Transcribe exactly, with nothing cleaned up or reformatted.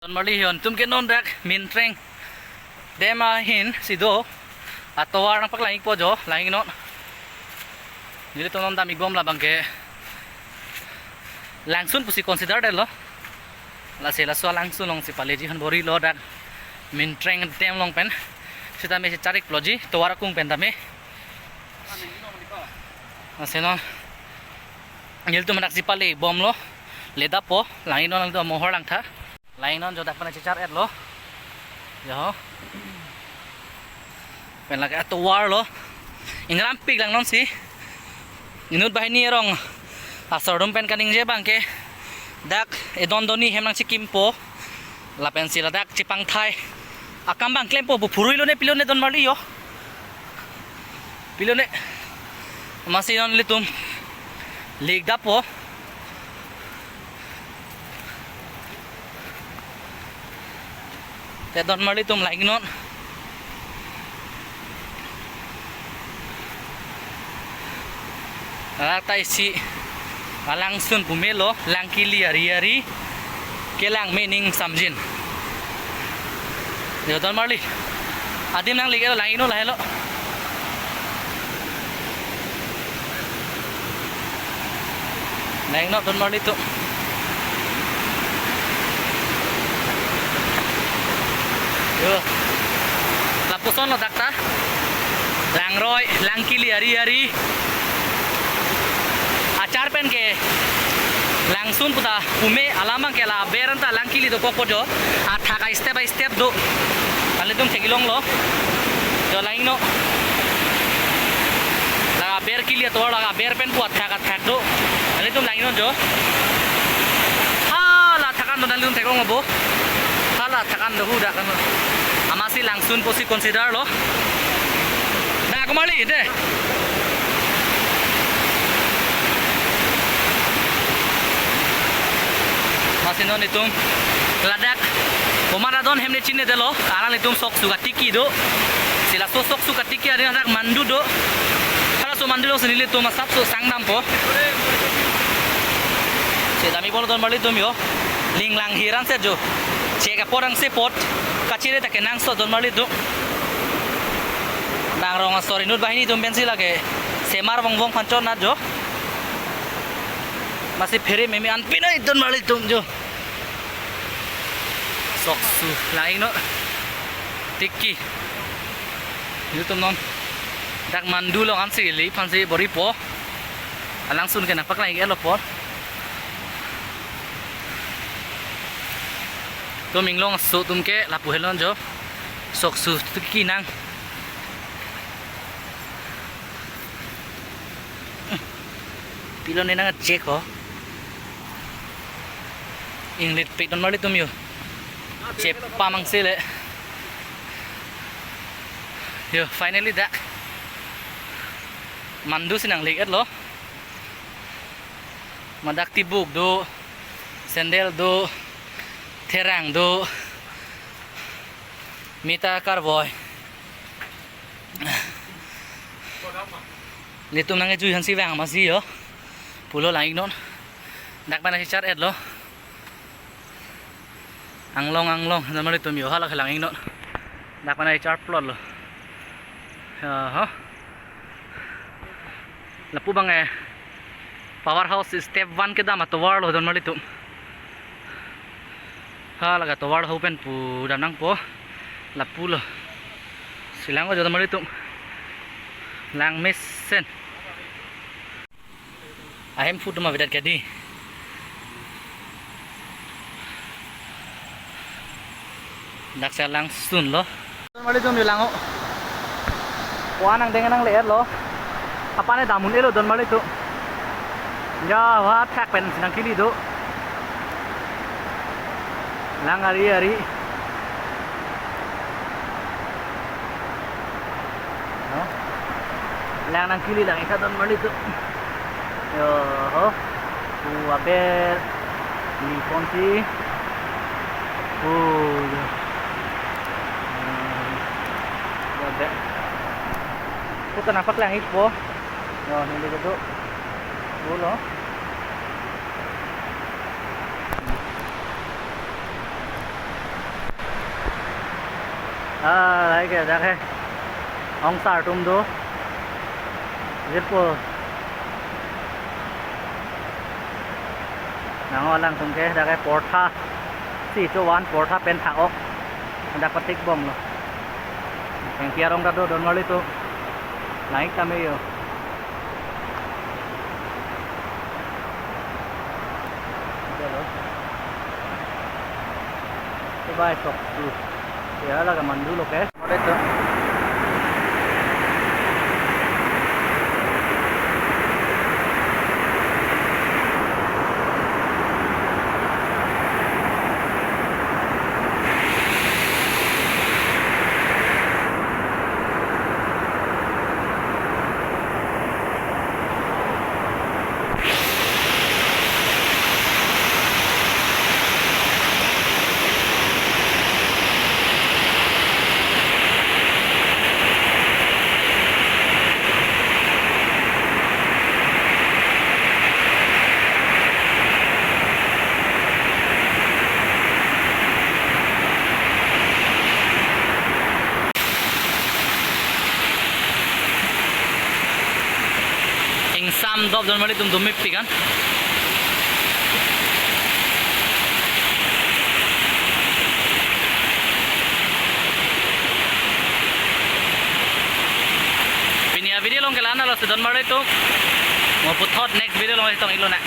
Don marli, hei nelitum ke non dak Mintreng dam ahin si do. Atovar nangpaklang-ikpo jo, lang-iknon. Nelitum non dam-ikbom labangke langsun pusi consider detlo. Lasi laso langsun alongsi paleji aphan bor-ilo dak Mintreng dam along pen. Sitame si charik-iklo ji, tovar akung pen tame. Lasi non nelitum daksi pale bomlo, ledappo, lang-iknon nangtum mohor langtha. Lang-iknon jo, dak pen chechar-etlo. Jo. Pen lake atovarlo. Ingrampik langnonsi. Inut banghini arong asor atum pen kaningje abangke dak edon doni hem nangchikimpo. Lapensi ladak chepangthai akam abang klempo pu phurui lone pilone don marli jo. Pilone. Amatsi non nelitum ledappo. Te don marlitum, lang-iknon. Dak ta isi alangsun pu melo, lang kili ari ari kelang me ning samjin. Jo don marli. Adim nangli ke lang-iknon lahelo. Lang-iknon don marlitum. Yo. Lapusonlo dak ta. Langroi, lang kili ari ari. Achar pen ke langsun puta pume, alam abangke la aber anta lang kili dokokpo jo. Athak a-step a-step do. Kalitum thek-ilonglo. Jo lang-iknon. La aber kili atovar, la aber pen pu athak athak do. Kalitum lang-iknon jo. Hala athak an do, nangtum theklongpo. Hala athak an do, hu dak an. Amatsi langsun pusi consider lo. Dak ko marli de. Amatsi non nelitum ladak komat adon hem ne chinine detlo. Alang nelitum sok su katiki do. Si laso sok su katiki arin dak mandu do. Halaso mandu alongsi nelitum asapso sangdampo. Si dam-ikbom don marlitum jo. Ling lang hiran se jo. Chek apot angse apot. Kachiri ta kenangsot don marlitum. Bang rong asor inut banghini atum pensi lake semar vongvong aphan chonat jo. Amatsi phere meme an pinoi don marlitum jo. Sok su lang-iknon. Tiki. Nelitum non dak mandu along ansi ili aphansi bor-ipo. Alangsun ke nangpaklang-iklo apot. Tum inglong aso atum ke lapu henlo jo. Sok su tiki nang. Pilone nang chek ho. Inglitpik don marlitum jo. Chepamang sele. Jo, finally dak mandu si nanglik-etlo. Madak tibuk do, sandal do, therang do, mita karvoi. Nelitum nangkejui aphansi vang amatsi jo. Pulo lang-iknon. Dak pen chechar-etlo. Anglong anglong, don marlitum jo, hala ke lang-iknon. Dak pen chechar plotlo. Aha. Lapu abang eh, power house step one kedam atovarlo don marlitum. Hala ke atovar hau pen pu dam nangpo. Lapulo. Si lang-o jo don marlitum. Lang mesen. Ahemphu atum avedet ke dei. Dak si langsunlo. Don marlitum jo lang-o. Ko-an angdeng nangle-etlo. Apane dam un-elo don marlitum. Jo, wa thak pen si nangkili do. Lang ari ari. No? Lang nangkili lang-ik tha don marlitum. Jo ho. Pu aber. Li ponsi. Pu jo. Hmm. Pu aber. Pu ta nangpaklang-ikpo. Jo, neli kedo. Pulo. Ah, lahai ke dak ke ongsar atum do. Jirpo. Nangho alangtum ke dak ke portha. Si cho van portha pen thak-ok. Dak patik bomlo. Kengki arong ta do, Donmarli atum. Naik tame yo. Ito lo. Ito ba, sok tu. Ya, laga mandu lo ke. Ito. Ingsam dop Donmarli atum, dum mepik an. Pini avideo along ke la-an lo si Donmarli atum. Mo puthot next video along chetong-ik lonang.